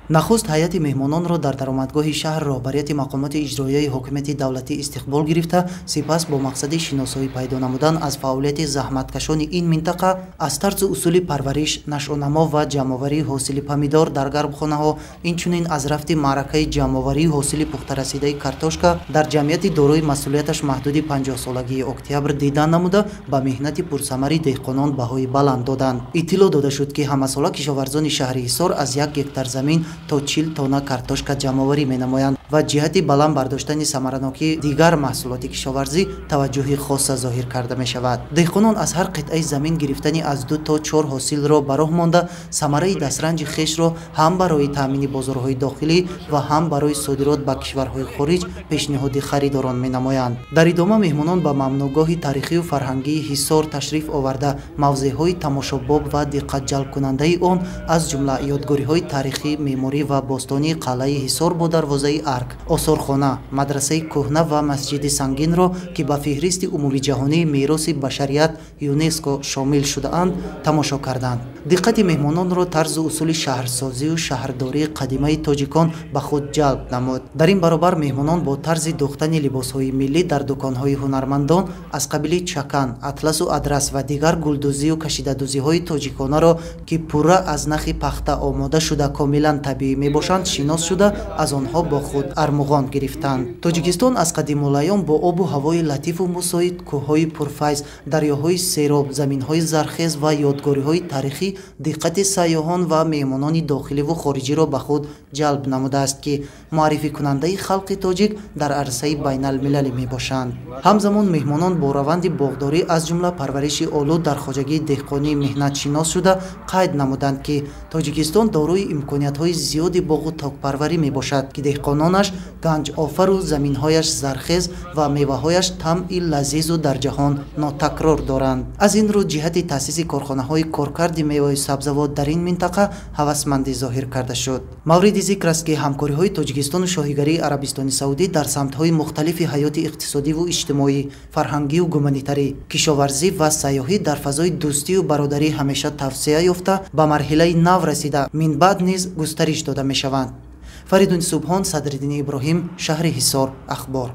Нахуст ҳайати меҳмононро дар даромадгоҳи шаҳр роҳбарияти мақомоти иҷроияи ҳокимияти давлатӣ истиқбол гирифта, сипас бо мақсади шиносоӣ пайдо намудан аз фаъолияти заҳматкашони ин минтақа, аз тарзу усули парвариш, нашъунамо ва ҷамъоварии ҳосили помидор дар гармхонаҳо, инчунин аз рафти маъракаи ҷамъоварии ҳосили пухтарасидаи картошка дар ҷамъияти дорои масъулияташ маҳдуди 50-солагии Октябр дидан намуда, ба меҳнати пурсамари деҳқонон баҳои баланд доданд. Иттилоъ дода шуд, ки ҳамасола кишоварзони шаҳри Ҳисор аз 1 гектар замин то 40 тонна картошка ҷамъоварӣ менамоянд ва ҷиҳати баланд бардоштани самаранокии дигар маҳсулоти кишоварзӣ таваҷҷӯҳи хоса зоҳир карда мешавад. Деҳқонон аз ҳар қитъаи замин гирифтани аз 2 то 4 ҳосилро ба роҳ монда, самараи дастранҷи хешро ҳам барои таъмини бозорҳои дохилӣ ва ҳам барои содирот ба кишварҳои хориҷ пешниҳоди харидорон менамоянд. Дар идома меҳмонон ба мамнӯъгоҳи таърихию фарҳангии Ҳисор ташриф оварда, мавзеъҳои тамошобоб ва диққатҷалбкунандаи он, аз ҷумла ёдгориҳои таърихӣ, меъморӣ ва бостонии қалъаи Ҳисор бо дарвозаи Арк, осорхона, мадрасаи кӯҳна ва масҷиди Сангинро, ки ба феҳристи умумиҷаҳонии мероси башарият ЮНЕСКО шомил шудаанд, тамошо карданд. Диққати меҳмононро тарзу усули шаҳрсозию шаҳрдории қадимаи тоҷикон ба худ ҷалб намуд. Дар ин баробар меҳмонон бо тарзи дӯхтани либосҳои миллӣ дар дуконҳои ҳунармандон аз қабили чакан, атласу адрас ва дигар гулдӯзию кашидадӯзиҳои тоҷиконаро, ки пурра аз нахи пахта омода шуда комилан табиӣ мебошанд, шинос шуда, аз онҳо бо худ армуғон гирифтанд. Тоҷикистон аз қадимулайём бо обу ҳавои латифу мусоид, кӯҳҳои пурфайз, дарёҳои сероб, заминҳои зархез ва ёдгориҳои таърихӣ диққати сайёҳон ва меҳмонони дохиливу хориҷиро ба худ ҷалб намудааст, ки муаррификунандаи халқи тоҷик дар арсаи байналмилалӣ мебошанд. Ҳамзамон меҳмонон бо раванди боғдорӣ, аз ҷумла парвариши олу дар хоҷагии деҳқонии меҳнатшинос шуда, қайд намуданд, ки Тоҷикистон дорои имкониятҳои зиёди боғу токпарварӣ мебошад, ки деҳқононаш ганҷофару заминҳояш зархез ва меваҳояш тамъи лазизу дар ҷаҳон нотакрор доранд. Аз ин рӯ ҷиҳати таъсиси корхонаҳои коркарди меваю сабзавот дар ин минтақа ҳавасмандӣ зоҳир карда шуд. Мавриди зикр аст, ки ҳамкориҳои Тоҷикистону Шоҳигарии Арабистони Саудӣ дар самтҳои мухталифи ҳаёти иқтисодиву иҷтимоӣ, фарҳангию гуманитарӣ, кишоварзӣ ва сайёҳӣ дар фазои дӯстию бародарӣ ҳамеша тавсеа ёфта, ба марҳилаи нав расида, минбаъд низ густариш дода мешаванд. Фаридуни Субҳон, Садриддини Иброҳим, шаҳри Ҳисор, Ахбор.